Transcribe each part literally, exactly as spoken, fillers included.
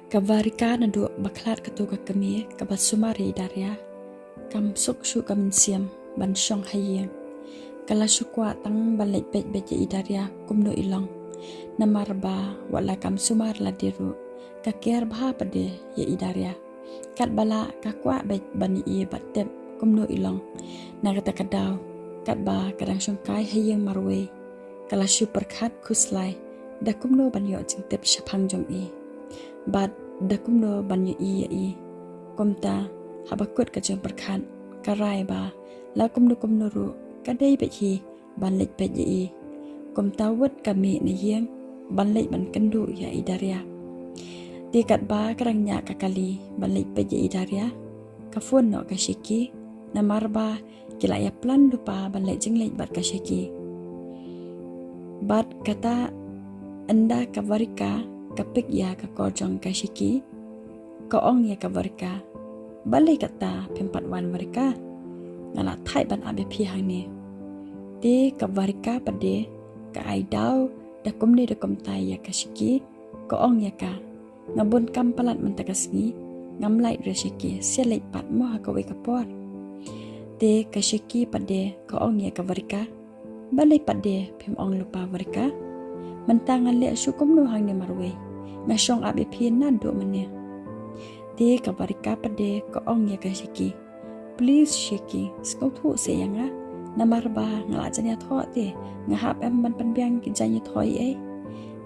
Ka Varika naduh ba khlad kato ka kmie kaba sumar ïa i Daria, kam suk shuh ka mynsiem ban shong ha ïing. Ka la shu kwah tang ban leit peit beit ïa i Daria kumno i long. Namar ba wat la kam sumar lade ruh, ka care bha pat de ïa i Daria. Katba lah ka kwah beit ban ïohi bad tip kumno i long. Na kata ka daw, katba ka dang shongkai ha ïing marwei, ka la shu pyrkhat khuslai da kumno ban ïoh jingtip shaphang jong i, bad da kumno ban ïohi ïa i. Kumta, haba kut ka jingpyrkhat, ka rai ba la kumno kumno ruh ka dei beit hi ban leit peit ïa i. Kumta wut ka mih na ïing ban leit ban kynduh ïa i Daria. Te katba ka dang ñiah ka kali ban leit peit ïa i Daria, ka phone noh ka Shiki, namar ba ki la ïa plan lypa ban leit jingleit bad ka Shiki. Bad kata, ynda ka Varika ka pick ïa ka call jong ka Shiki, ka ong ïa ka Varika, "Balei kata phim pat wan, Varika? Nga la thait ban ap ïa phi hangne." Te ka Varika pat de ka ai daw da kumne da kumtai ïa ka Shiki, ka ong ïa ka, "Nga bun kam palat mynta ka sngi, ngam lait re Shiki, sa leit pat mo ha kawei ka por." Te ka Shiki pat de ka ong ïa ka Varika, "Balei pat de phim ong lypa, Varika? Mynta nga leh shuh kumno hangne marwei? Nga shong ap ïa phi naduh mynne." Te ka Varika pat de ka ong ïa ka Shiki, "Please Shiki, sngewthuh seh ïa nga. Namar ba nga la jan ïathoh te, nga hap em ban pynbiang ki jaiñ ïathoh ei ei.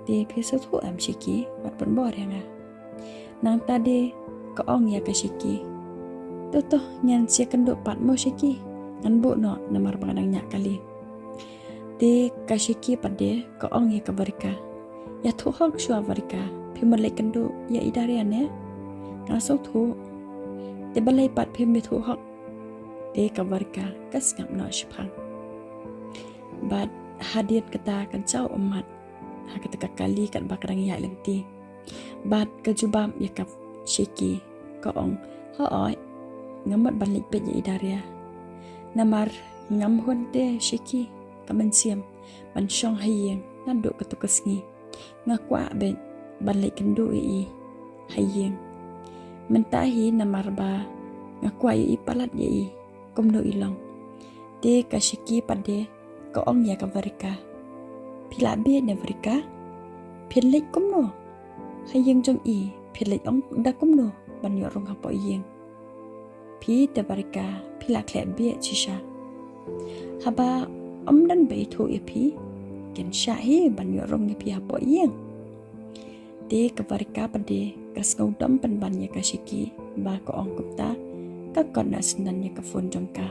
Te phi sngewthuh em Shiki, wat pynbor ïa nga." Nangta de ka ong ïa ka Shiki, "To to, ngin sa kynduh pat mo Shiki. Ngan buh noh namar ba nga dang ñiah kali." Te ka Shiki pat de ka ong ïa ka Varika, "Ïathuh hok shuwa Varika, phim leit kynduh ïa i Daria ne? Nga sngewthuh. Te balei pat phim ïathuh hok?" Te ka Varika ka sngap noh shiphang. Bad hadien kata ka jaw ummat ha kata ka kali katba ka dang ïaid lynti. Bad ka jubab ïa ka Shiki, ka ong, "Hooid, nga mut ban leit peit ïa i Daria. Namar ngam hun te Shiki ka mynsiem ban shong ha ïing naduh kato ka sngi. Nga kwah beit ban leit kynduh ïa i ha ïing mynta hi, namar ba nga kwah ïohi palat ïa i kumno i long." Te ka Shiki pat de ka ong ïa ka Varika, "Phi la bieit ne Varika? Phin leit kumno ha ïing jong i? Phin leit ong da kumno ban ïoh rung hapoh ïing? Phi te Varika, phi la khleh bieit shisha. Haba ym don ba ithuh ïa phi, kin shah hi ban ïoh rung ïa phi hapoh ïing." Te ka Varika pat de ka sngewdom pynban ïa ka Shiki ba ka ong kumta, ka kot noh syndon ïa ka phone jong ka.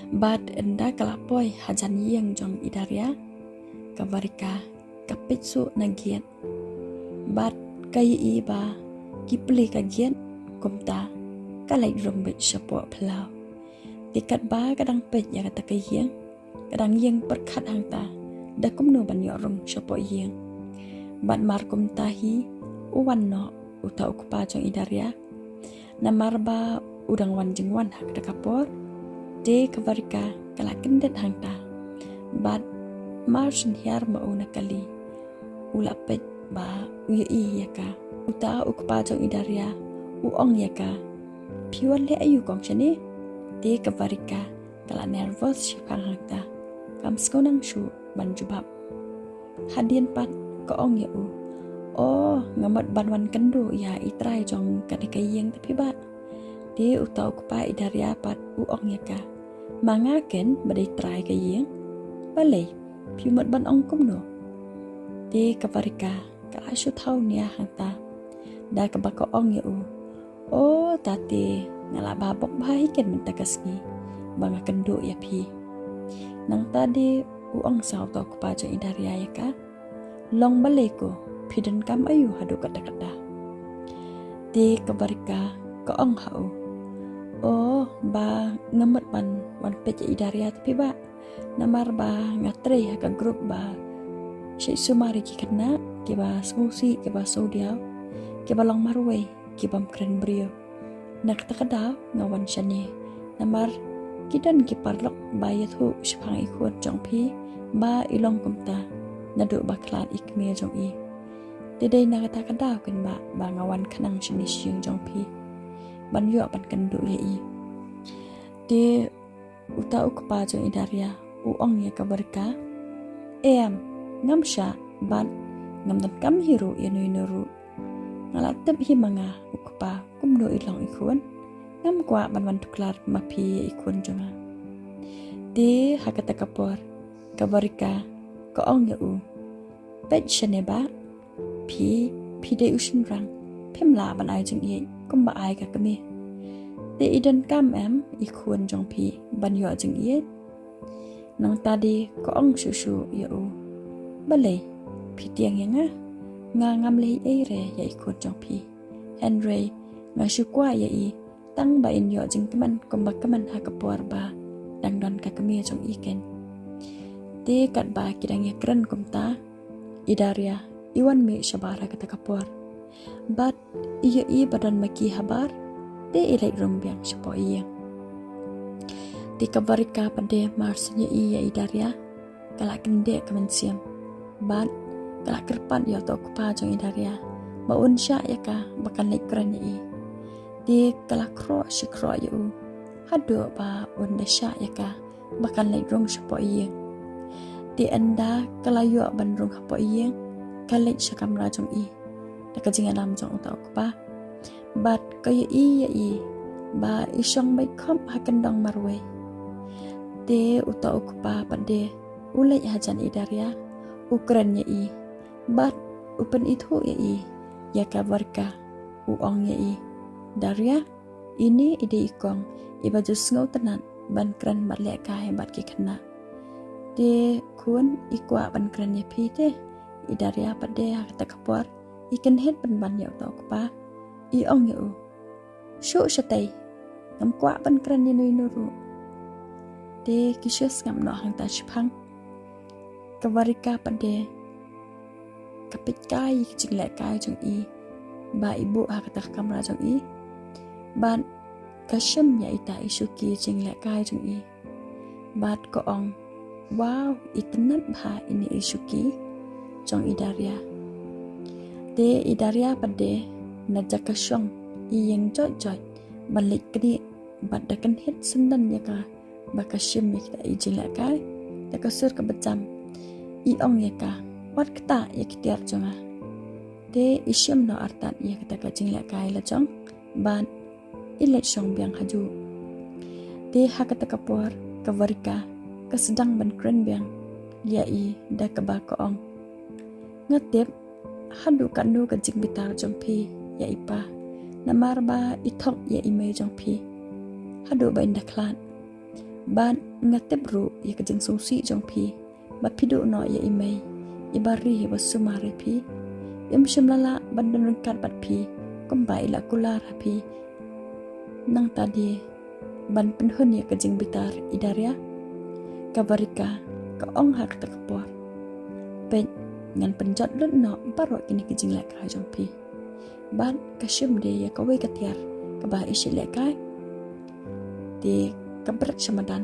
Bad ynda ka la poi hajan ïing jong i Daria, ka Varika ka peit shuh na gate. Bad ka ïohi ba ki plie ka gate, kumta ka leit rung beit shapoh phyllaw. Te katba ka dang peit ïa kata ka ïing, ka dang ïeng pyrkhat hangta da kumno ban ïoh rung shapoh ïing. Bad mar kumta hi u wan noh uta u kpa jong i Daria. Namar ba u dang wan jingwan ha kata ka por, te ka Varika ka la kyndit hangta. Bad mar shen hiar ma u na kali, u la peit ba u ïohi ïa ka. Uta u kpa jong i Daria u ong ïa ka, "Phi wan leh aïu kong shane?" Te ka Varika ka la nervous shiphang hangta, kam sngewbha shuh ban jubab. Hadien pat ka ong ïa u, "O, nga mut ban wan kynduh ïa i trai jong kane ka ïing te phi bah." Te uta u kpa i Daria pat u ong ïa ka, "Ma nga ken ba dei trai ka ïing. Balei, phi mut ban ong kumno?" Te ka Varika ka la shu thaw nia hangta da kaba ka ong ïa u, "O, ta te, nga la bah bok bha hi ken mynta ka sngi ba nga kynduh ïa phi." Nangta de u ong sa uta u kpa jong i Daria ïa ka, "Long balei ko, phi donkam aïu haduh katta katta?" Te ka Varika ka ong ha u, "O, bah, nga mut ban wan peit ïa i Daria te phi bah. Namar ba nga trei ha ka group ba shait sumar ïa ki khynnah kiba sngewsih, kiba sngewdiaw, kiba long marwei, ki bym kren briew. Na kata ka daw nga wan shane, namar ki don ki paralok ba ïathuh shaphang i khun jong phi ba i long kumta naduh ba khlad i kmie jong i. Te dei na kata ka daw kynmaw ba nga wan khnang shane sha ïing jong phi ban ïoh ban kynduh ïa i. Te uta u kpa jong i Daria u ong ïa ka Varika, em, ngam shah bad ngam donkam hi ruh ïa uno uno ruh. Nga la tip hi ma nga u kpa kumno i long i khun. Ngam kwah ban wan tuklar ma phi ïa i khun jong nga. Te ha kata ka por ka Varika ka ong ïa u, peit shane bah, phi, phi dei u shynrang, phim lah ban ai jingïeit kumba ai ka kmie. Te i donkam em i khun jong phi ban ïoh jingïeit? Nangta de ka ong shuh shuh ïa u, balei phi tieng ïa nga? Nga ngam leh ei ei re ïa i khun jong phi. Hynrei nga shu kwah ïa i tang ba in ïoh jingkmen kumba kmen ha ka por ba dang don ka kmie jong i keiñ. Te katba ki dang ïakren kumta, i Daria i wan mih shabar ha kata ka por. Bad i ïohi ba don ma ki habar, te i leit rung biang shapoh ïing. Te ka Varika pat de mar shen ïohi ïa i Daria, ka la kyndeh ka mynsiem. Bad ka la kyrpad ïa uta u kpa jong i Daria ba un shah ïa ka ba kan leit kren ïa i. Te ka la khroh shi khroh ïa u haduh ba un da shah ïa ka ba kan leit rung shapoh ïing. Te ynda ka la ïoh ban rung hapoh ïing, ka leit sha kamra jong i da ka jingïalam jong uta u kpa. Bad ka ïohi ïa i ba i shong beit khop ha kyndong marwei. Te uta u kpa pat de u leit hajan i Daria, u kren ïa i bad u pynithuh ïa i ïa ka Varika, u ong ïa i, Daria, ine i dei i kong iba ju sngewtynnat ban kren bad lehkai bad ki khynnah. Te khun, i kwah ban kren ïa phi te. I Daria pat de ha kata ka por i kynhit pynban ïa uta u kpa, i ong ïa u, shuh shatei, ngam kwah ban kren ïa uno uno ruh. Te ki shu sngap noh hangta shiphang. Ka Varika pat de ka peit kai ïa ki jinglehkai jong i ba i buh ha kata ka kamra jong i. Bad ka shim ïa ita i shuki jinglehkai jong i. Bad ka ong, wow, i tynnat bha ine i shuki jong i Daria. Te i Daria pat de na jaka shong i ïeng joit joit ban leit knieh bad da kynhit syndon ïa ka ba ka shim ïa kita i jinglehkai, da ka sur kaba jam i ong ïa ka, wat ktah ïa ki tiar jong nga. Te i shim noh artat ïa kata ka jinglehkai la jong bad i leit shong biang hajuh. Te ha kata ka por ka Varika ka sdang ban kren biang ïa i da kaba ka ong, nga tip haduh katno ka jingbitar jong phi ïa i pa, namar ba i thok ïa i mei jong phi haduh ba in da khlad. Bad nga tip ruh ïa ka jingsngewsih jong phi ba phi duh noh ïa i mei iba ri iba sumar ïa phi. Im shym la lah ban don ryngkat bad phi kumba i la kular ha phi. Nangta de ban pynhun ïa ka jingbitar i Daria, ka Varika ka ong ha kata ka por, peit, ngan pynjot lut noh baroh kine ki jinglehkai jong phi. Bad ka shim de ïa kawei ka tiar kaba i shu lehkai. Te ka bret sha madan,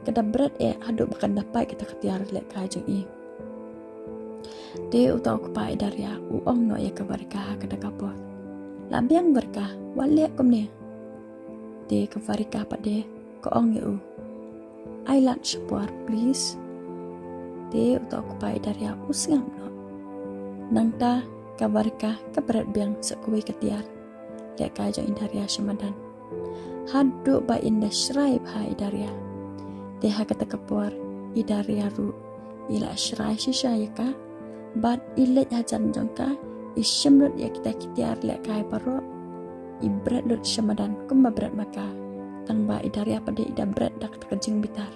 ka da bret eh haduh ba kan da pait kata ka tiar lehkai jong i. Te uta u kpa i Daria u ong noh ïa ka Varika ha kata ka por, la biang Varika, wat leh kumne. Te ka Varika pat de ka ong ïa u, ai lad sha por please. Te uta u kpa i Daria u sngap noh. Nangta ka Varika ka bret biang sa kawei ka tiar lehkai jong i Daria sha madan, haduh ba in da shrai bha i Daria. Te ha kata ka por i Daria ruh i la shrai shisha ïa ka. Bad i leit hajan jong ka, i shim lut ïa kita ki tiar lehkai baroh, i bret lut sha madan kumba bret ma ka. Tang ba i Daria pat de i da bret da kata ka jingbitar.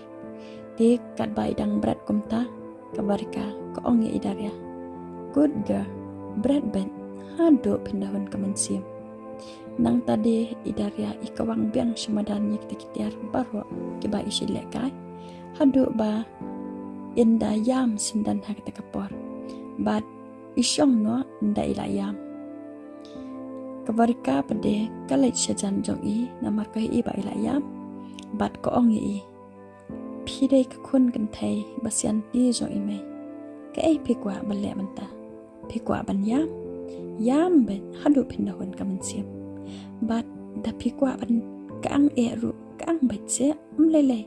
Te katba i dang bret kumta, ka Varika ka ong ïa i Daria, good girl, bret beit haduh phin da hun ka mynsiem. Nangta de i Daria i kawang biang sha madan ïa kita ki tiar baroh kiba i shu lehkai haduh ba in da ïam syndon ha kata ka por. Bad i shong noh ynda i la ïam. Ka Varika pat de ka leit sha jan jong i namar ka ïohi ba i la ïam. Bad ka ong ïa i, phi dei ka khun kynthei ba sianti jong i mei. Kaei phi kwah ban leh mynta? Phi kwah ban ïam, ïam beit haduh phin da hun ka mynsiem. Bad da phi kwah ban ka ang eh ruh, ka ang beit seh, ym lei lei.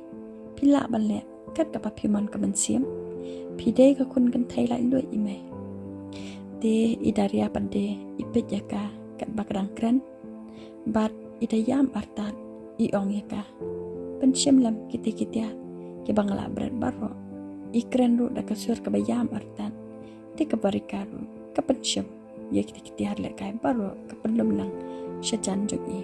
Phi lah ban leh kat kaba phi mon ka mynsiem. Phi dei ka khun kynthei laitluid i mei. Te i Daria pat de i peit ïa ka katba ka dang kren. Bad i da ïam artat, i ong ïa ka: Pynshim lem kiti ki tiar kiba nga la bret baroh. I kren ruh da ka sur kaba ïam artat. Te ka Barika ruh ka pynshim ïa kiti ki tiar lehkai baroh, ka pynlum lang sha jan jong i.